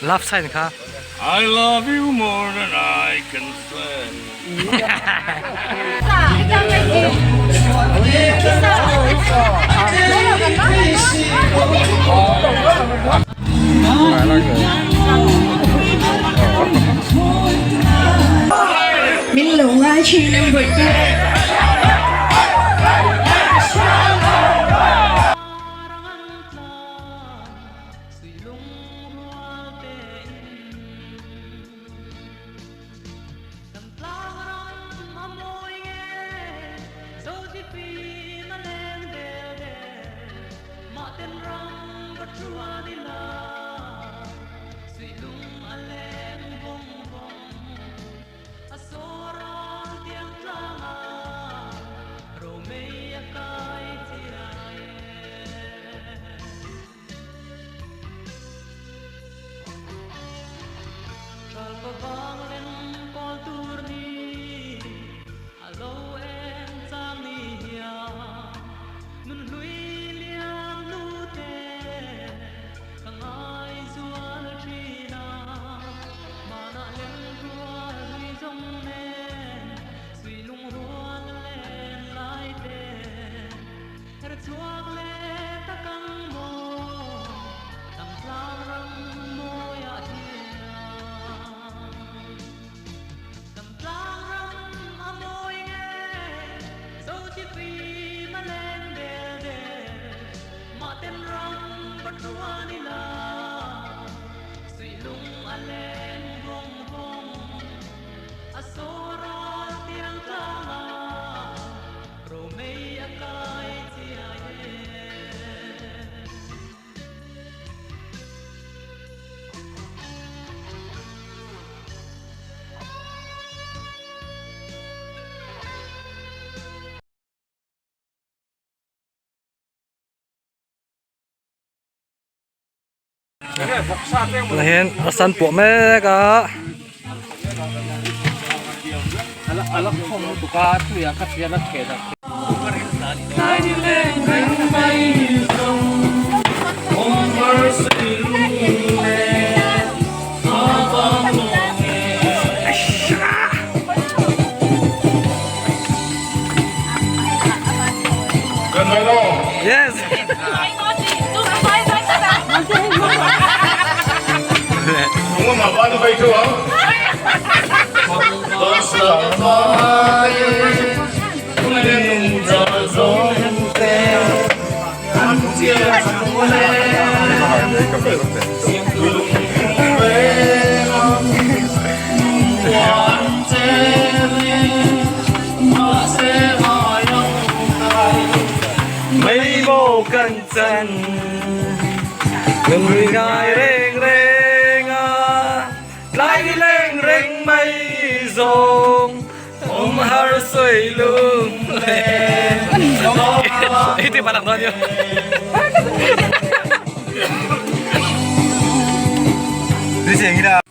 Love sign kha. I love you more than I can say. Min lo ngai thin em vawi te. Tah hian a san puah mek a. Yes. Mei maw kan chan Nunhlui ngai reng reng a Tlai ni leng reng mai zawng Awm har sawi lung len Hei ti palak dawn yo.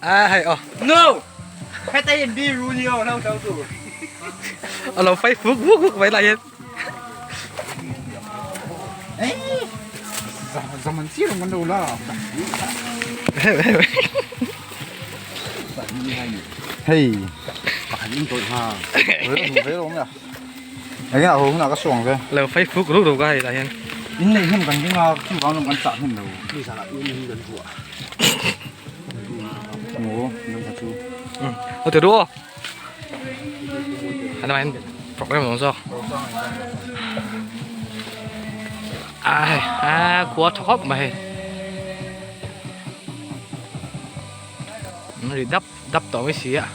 À hay oh. No! Hết tay đi Runio đâu đâu đủ. Ở lầu phây phước phước phước vậy lại hết. Hei, pakhat in tawih ha. Ve lo nge. Enge a hung na ka suang ve. Lo phei phuk ruk ruk a hei tah hian. In nei hnem kan ding a, chu vang lawm kan chah hnem lo. Mi zan ah un hi kan vuah. Maw, dam kha chu. Ơ từ đua. Anh em problem đúng rồi. Ai, à, quá thóc mày. Nó đắp đắp tổ cái gì ạ?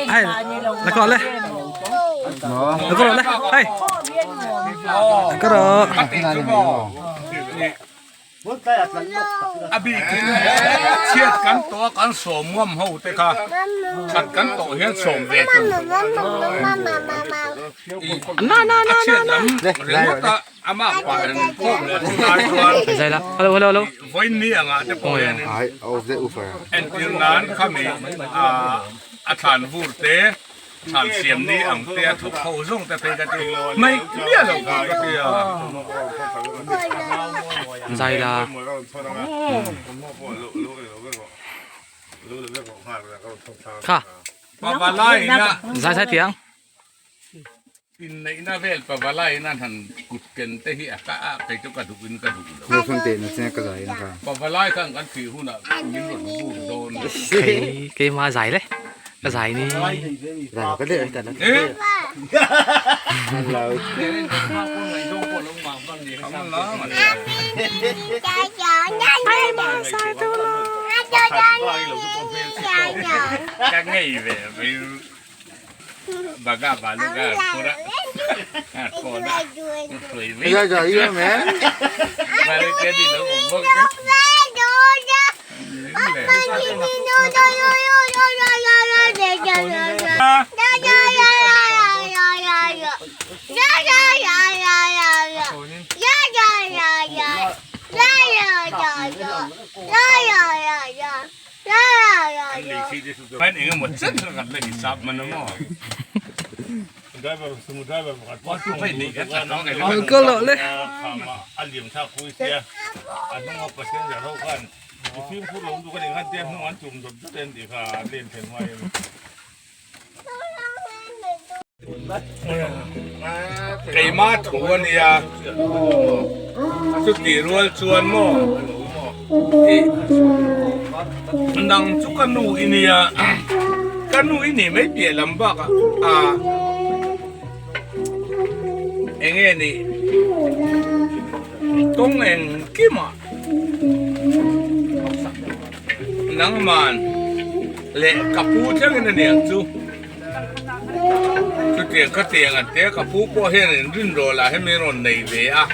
Hay, là còn lên. Là còn lên. Hay. Là còn. A bikin chhiat kan tawh a kan sawm ngam ho te kha that kan tawh hian sawm ve tur a chhiat lam ringawt a amah pa hian khawm leh chu lai chuan Hello hello hello. vawiin ni angah te pawh hianin entir nan khami a thlan vur te. Chhan siam ni ang te a thawk ho zawng te phei ka ti mai miah lo kha ka ti a. Zai la. Kha. Pavalai na. Zai zai tiang. Inneihna vel pavalai in an han kut ken te hi a ka a kei chu ka duh in ka duh lo. Lawson teh na che ka zai in ka. Pavalai khan kan thih hunah min rawn bur dawn. Kei keima zai le ka zai ni. Zai ka le ta na. Ka ngei ve Baga baluga pura kona Ya ya ya me. Mari ke di lo bok. An eng emaw chen kha kan la hisap man a maw? Ka loh le. Keimah thu a nia, chutih rual chuan maw ih nang chu ka nu i nia, ka nu i nih mai piah lam bakah ah eng nge nih kawng engkimah nangman leh ka pu thlengin a niang chu. Chutiang ka tiang an tia ka pu pawh hian in rinrawl ah hian min rawn nei ve a,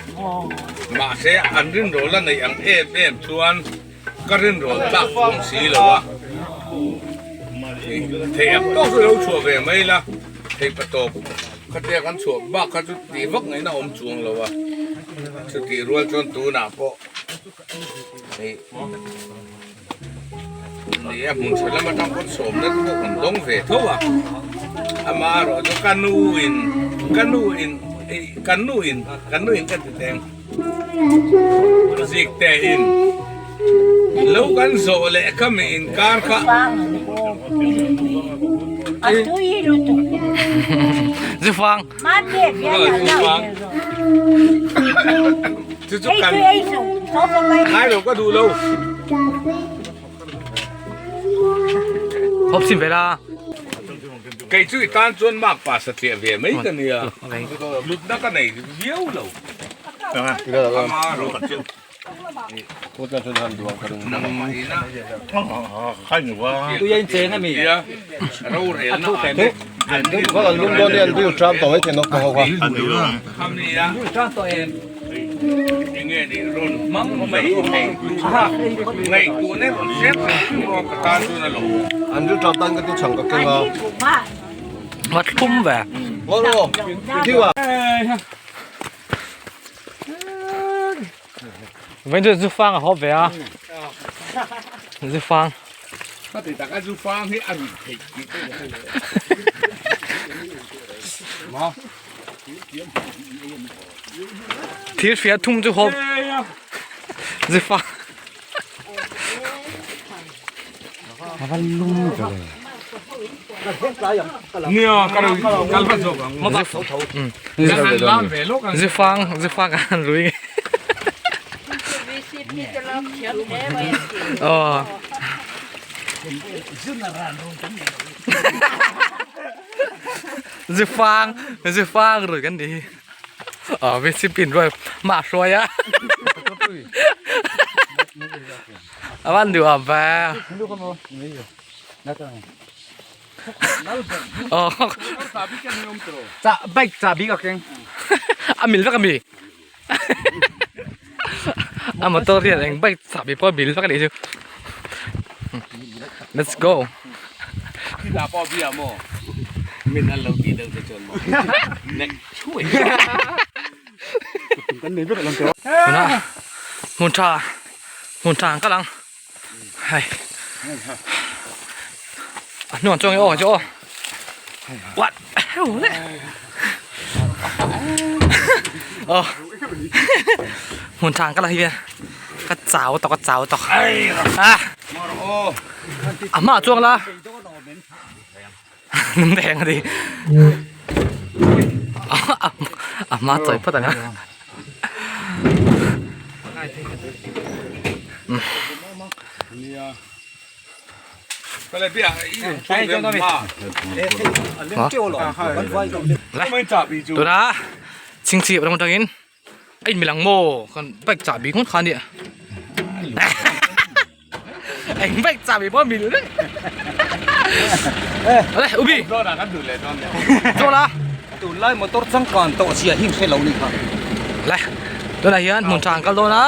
mahse an rinrawl a neih ang em em chuan ka rinrawl tlak chuang si lo a, thei ang tawk chu lo chhuah ve mai la, thei pa tawp khatia kan chhuah bak kha chu tih vak ngaihna awm chuang lo a, chutih rual chuan tunah pawh hei. Ni a hmun tha lam atang pawn sawmna te pawh kan dawng ve tho a, amaherawh chu ka nu in ka nu in ih kan nu in kan nu in ka ti teng zik te in lo kan zawh leh kha mi inkar kha Zufang Chu chu kan ngai lo ka duh lo. Hop sim ve la. Kei chu i tan chuan mak pa satliah ve mai ka nia. Hlutna ka nei viau lo. Ama rawh chu. Mặt thum về. Vei chu zu fang a hawp ve a zu fang Ka ti tak a zu fang hi a ruih theih tih pawh ka hre lo. Thir hria thum chu hawp zu fang Zu fang zu fang an rui Aw Zu fang zu fang rui kan ni Aw VCP in ruai mah hruai a A van duh a ve. Aw. Bike chabi ka keng. A mil vek a mi. A motor hian eng bike chabi pawh a mil vek a nih chu. Let's go. Tunah hmun tha hmun tha ang kal ang hei a hnuang chuang hi aw chu aw. What? Le. Oh. Hmun tha ka la hi ka chau tawh ka chau tawh. Ah. A hmaah chuang la. Nung reng a ni. A hma chawi phawt ang a. Tuna chingchip ram atangin a inmil ang maw kan bike chahbi ngawt kha ania eng bike chahbi pawh a mil reng ale ubi chaw la tunlai motor changkan tawh zia hi hre lo ni kha le tunah hian hmun tha an kal dawn a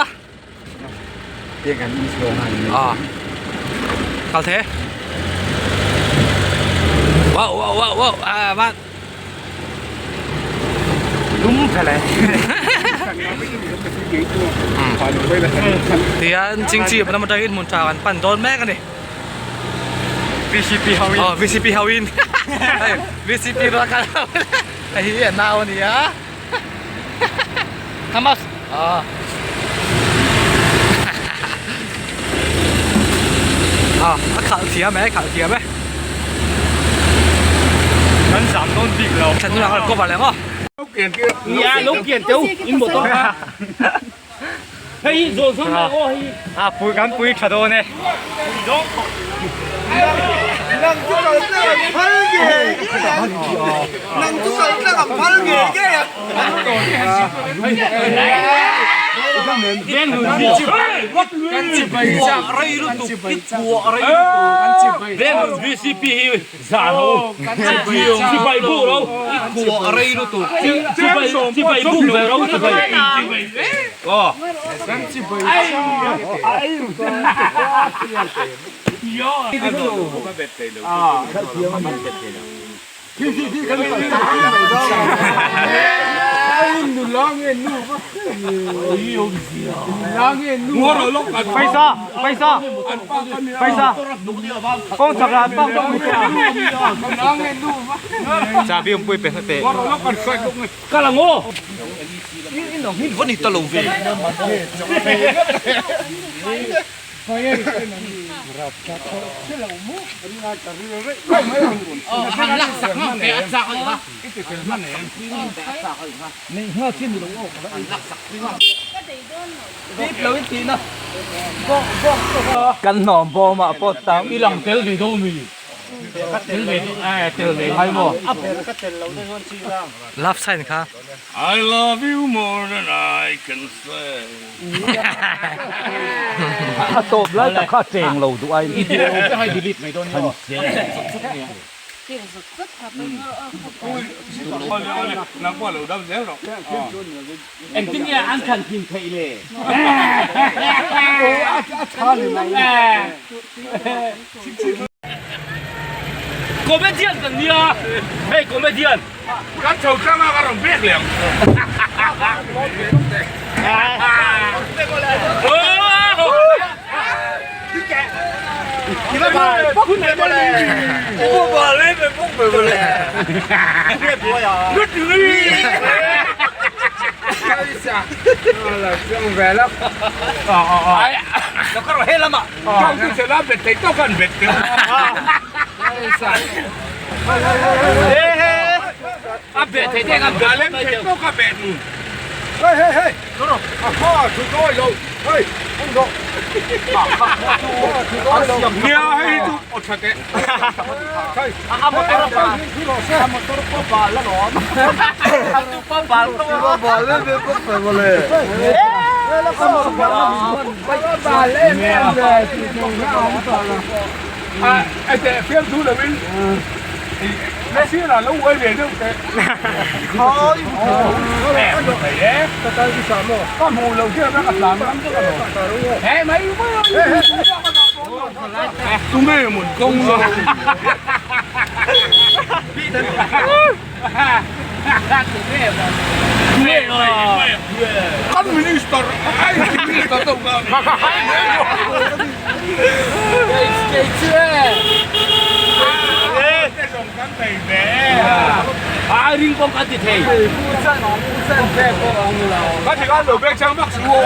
Ah. Kal the. Wow wow wow wow. Ah man. Lum phele. Tian chingchi lam atangin hmun tha kan pan dawn mek ani. VCP hawin. Oh VCP hawin. Hei VCP rawh kal. Hei hi a nau ania. Hamas. Ah. Ah, a khalh thiam e, khalh thiam e. Kan zam dawn bik lo. Thlan nula khan cover leh maw? Nia lo kian teu in motor kha. Hei hi zawn zawn mai aw hei. A pui kan pui tha dawn e. VCP hi zan ho sipai bu ro sipai sipai bu ve ro sipai Paisa paisa paisa kawng chak lah bak bak chabi awm pui pe hna teh Kan hnawm bawm ah pawh tam i lang tel ve dawn mi tel ve tel ve ngai maw Love sign kha I love you more than I can say. A tawp lai tak kha a cheng lo duh a in. Engtin nge an thlan thin theih le? Comedian kan nia, hei comedian. Kan chho tlang a ka rawn bek leh ang. Kan minister ai minister to ka A ring pawh ka ti thei. Ka ti khan lo bek chang vak chu aw.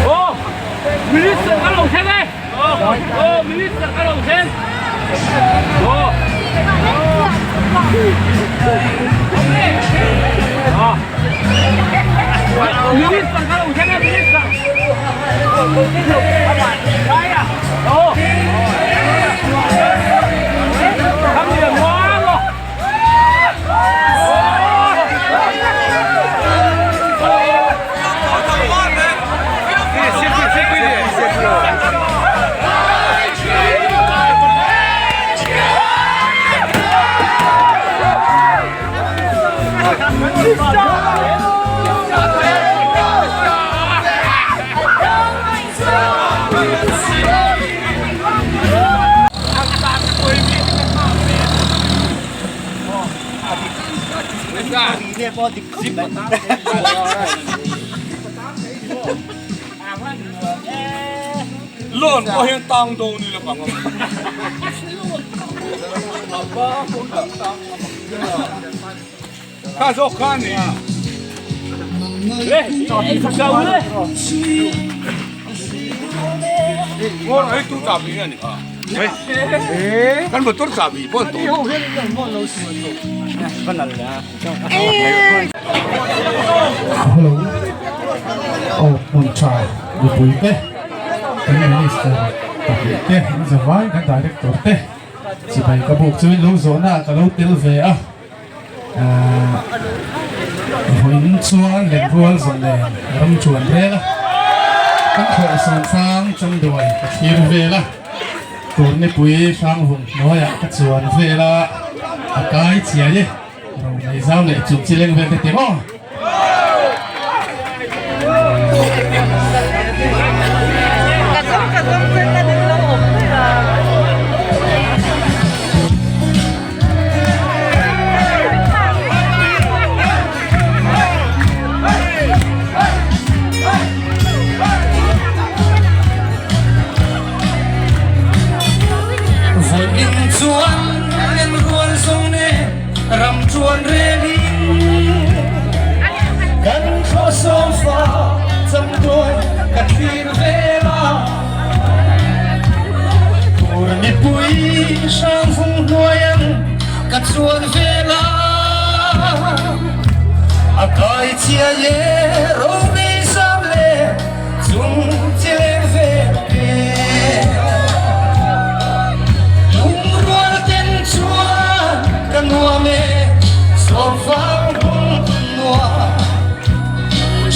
Aw minister ka lo thleng e aw minister ka lo thleng aw minister ka lo thleng e minister aw Loan pawh hian tang dawn ila bang ang. Kha zawk kha ni. Le, chau le. Ngawr ai tu chabi nge ni kha. Kan motor chabi pawh an tawh. Hello aw hmun tha mipui te kan minister pahnih te an zavai kan director te chibai ka buk chu in lo zawhna ah ka lo tel ve a ahh vawiin chuan lenrual zawh nen ram chuan rel a kan thawh sawm sang changduai ka thlir vel a. Turnipui hrangvung hnuaiah ka chuan vel a, a kai chiai e, ro nei zau leh chuk chi leng vel te ti maw? Vawiin chuan en rual zawng nen ram chuan relin kan thlawh sawm fa chamtuai ka thlir vel a tur mipui hrang vung hnuai ang ka chuan vel a a kai chiai e ro nei zam le Chung chi leng vel te Lungrual ten chuan ka nuam e Sawmfang hung nuam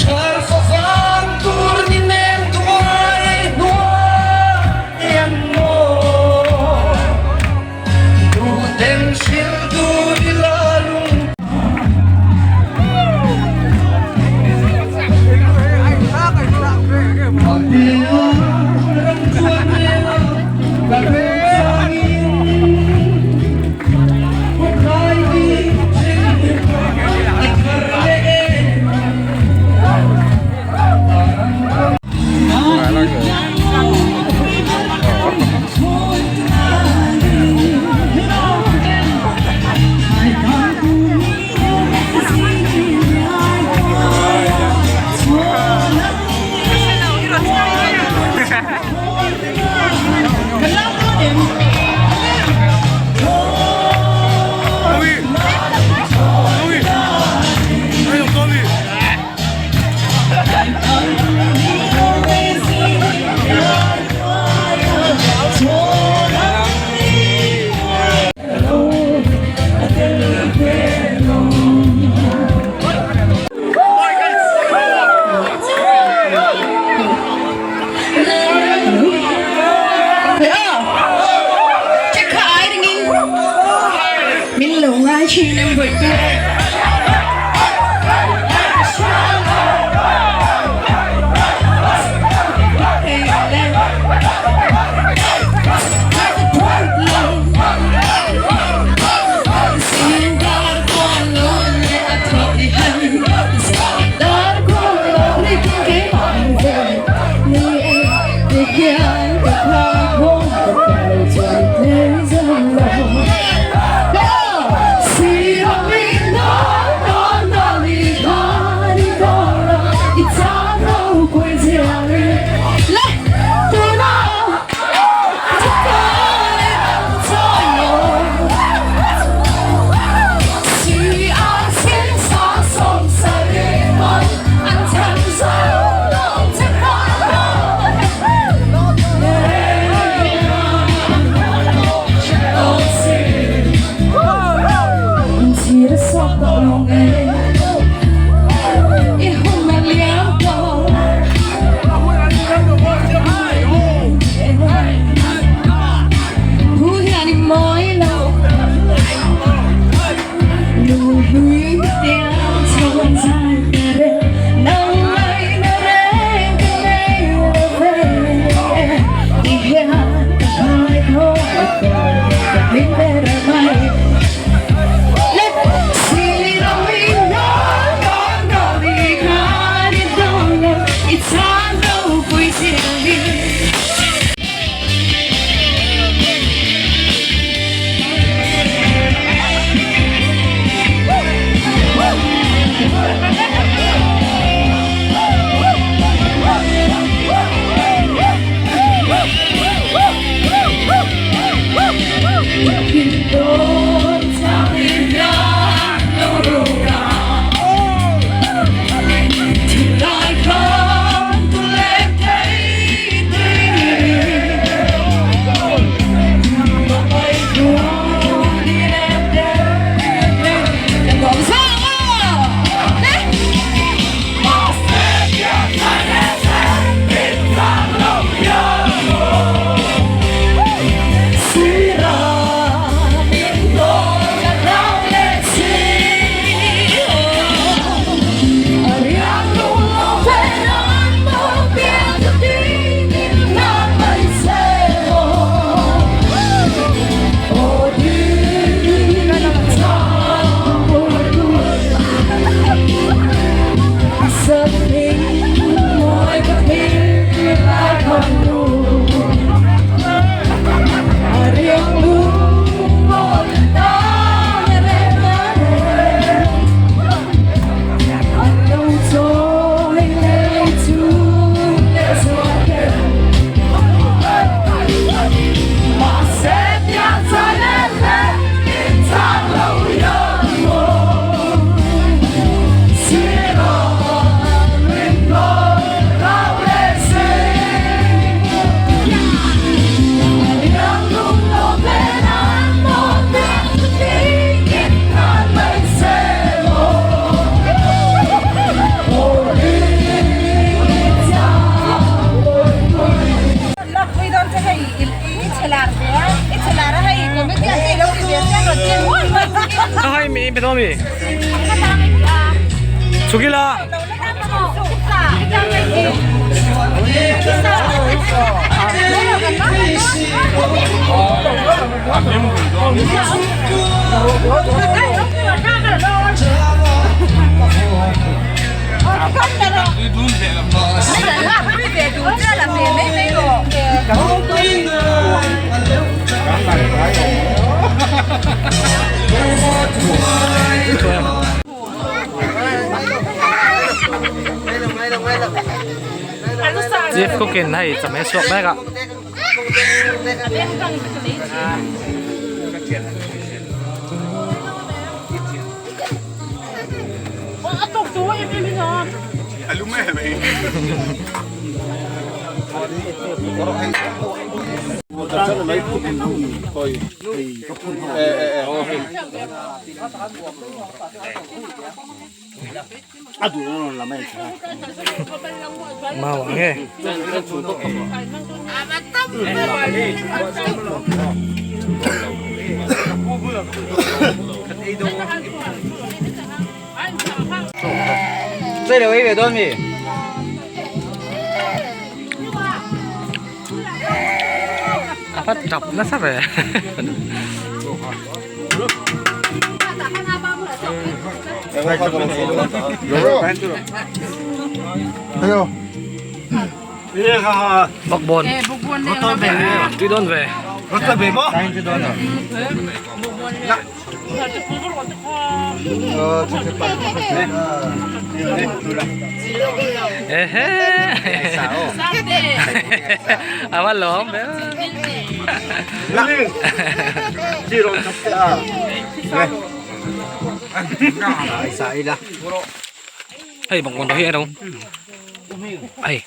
Chhar favang tur ni nen duai hnuai an maw Duhten hril dur ila lung. lo ngai thin em bawihte? Chief cooking hei chawhmeh chhuak mek a. Mau ang nge. A tap nasa ve. Bawkbawn. Tui dawn ve. Ehe. A va lawm ve. Hei bawkbawn hi a lo. Hei.